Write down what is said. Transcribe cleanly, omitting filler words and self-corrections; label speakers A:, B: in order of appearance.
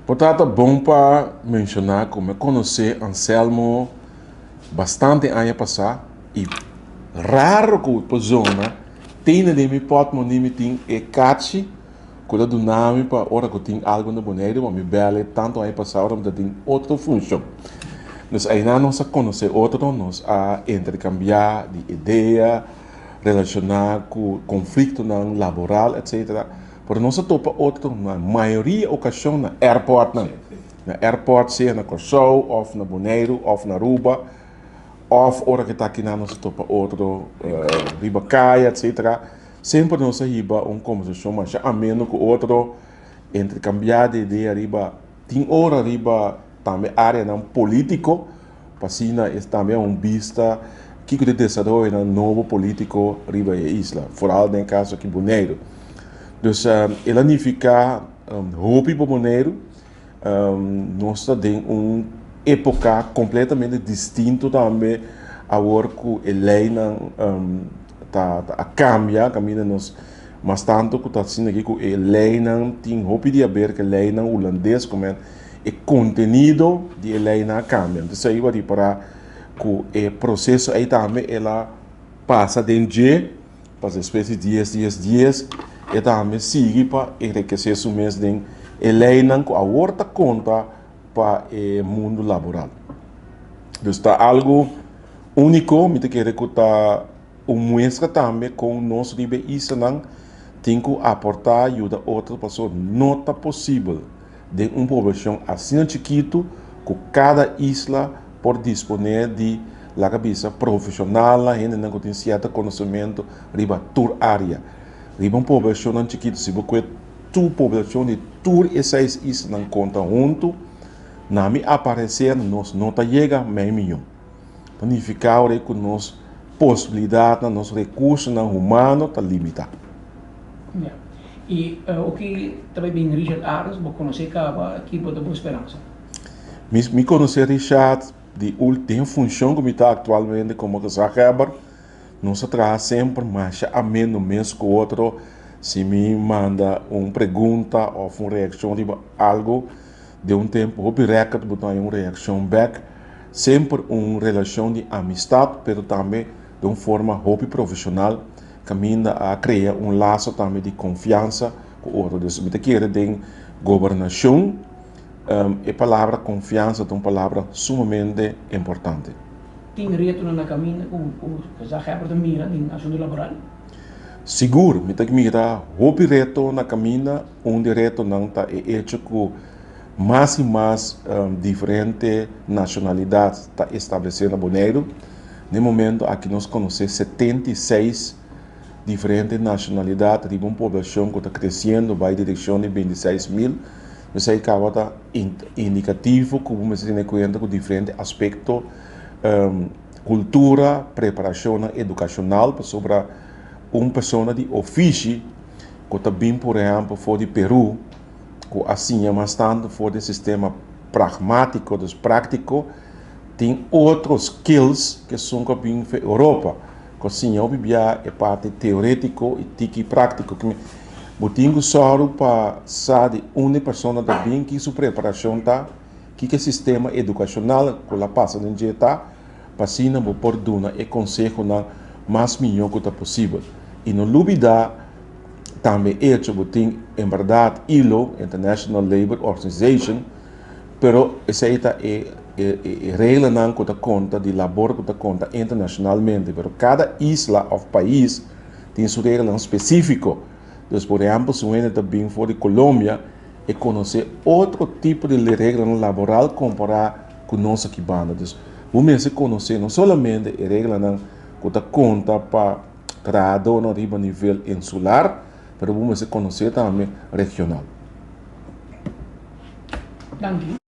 A: Por ta bon pa menshoná ku mi konosé Anselmo bastante aña pasá i raro ku por zona tene den mi pòtmoni mi tin e kachi ku ta duna mi pa ora ku tin algu na Boneiru pa mi bèl e tantu aña pasá ora mi ta tin otro funshon. Dus einan nos a konosé otro, nos a interkambiá di idea relashoná ku konfliktonan laboral etsetera. Pero nos a topa otro na mayoria okashon na airportnan. Na airport sea na Kòrsou òf na Boneiru òf na Aruba òf ora ku ta akinan nos a topa otro riba kaya etsetera. Semper nos a hiba un kombersashon masha ameno ku otro, interkambiá di idea riba tin ora riba tambe áreanan polítiko pa asina es tambe a un bista kiko ta e desaroyonan nobo polítiko riba e isla, foral den e kaso aki Boneiru. Dus el a nifiká hopi pa Boneiru. Nos ta den un époka kompletamente distinto tambe awor ku e leinan ta a kambia kaminda nos mas tantu ku ta asina aki ku e leinan tin hopi di haber ku e leinan hulandes ku e kontenido di e leinan a kambia. Entonces ahí bo a ripará ku e proseso ei tambe el a pasa den dje. Pas despues di dies dies dies e tambe sigui pa enrikesé su mes den e leinan ku awor ta konta pa e mundu laboral. Dus ta algu úniko, mi ta kere ku ta un muestra tambe kon nos riba e islanan tin ku aportá yuda otro pasobra no ta posibel den un poblashon asina chikitu ku kada isla por disponé di, laga bisa, profeshonalnan, hendenan ku tin sierto konosementu riba tur área. Riba un poblashonnan chikitu, si bo kue tur poblashon di tur e seis islanan konta huntu, na mi apareser nos no ta yega mei miyon. Ta nifiká ora ku nos posibilidatnan, nos rekursonan humano ta limitá.
B: Ya. I oki ta bai bin Richard Arends, bo konosé kaba, ki bo ta bo speransa?
A: Mi mi konosé Richard di ul den funshon ku mi ta aktualmente komo gezaghebber, nos a traha semper masha ameno mes ku otro, si mi manda un pregunta òf un reakshon riba algu, den un tempu hopi rèkòrt bo ta haña un reakshon bèk, semper un relashon di amistat pero tambe den un forma hopi profeshonal. Kaminda a krea un laso tambe di konfiansa ku otro. Dus mi ta kere den gobernashon e palabra konfiansa ta un palabra sumamente importante.
B: Tin retonan na kaminda ku gezaghebber ta mira den asuntu laboral?
A: Sigur, mi ta mira hopi reto na kaminda. Un di e retonan ta e echo ku mas i mas diferente nashonalidat ta establesé na Boneiru. Na e momento aki nos konosé 76 diferente nashonalidat riba un poblashon ku ta kresiendo bai direkshon di 26.000. Esei kaba ta indikativo ku bo mester tene kuenta ku diferente aspekto, kultura, preparashonnan edukashonal pasobra un persona di ofishi ku ta bin por ehèmpel for di Peru ku a siña mas tantu for di e sistema pragmátiko, dus práktiko, tin otro skills ku esun ku a bin for Europa, ku a siña hopi bia e parti teorétiko i tiki práktiko. Bo tin ku sòru pa sa di unda e persona ta bin, ki su preparashon ta, kiko e sistema edukashonal ku el a pasa den dje ta, pa asina bo por duna e konsehonan mas mihó ku ta posibel. I no lubidá tambe echo bo tin en bèrdat ILO, International Labour Organization, pero esei ta e e reglanan ku ta konta di labor ku ta konta internashonalmente, pero kada isla òf pais tin su reglanan spesífiko. Dus por ehèmpel si un hende ta bin for di Colombia e konosé otro tipo di reglanan laboral kompará ku nos aki banda. Dus bo mester konosé no solamente e reglanan ku ta konta pa trahadónan riba nivel insular, pero bo mester konosé tambe regional.
B: Danki.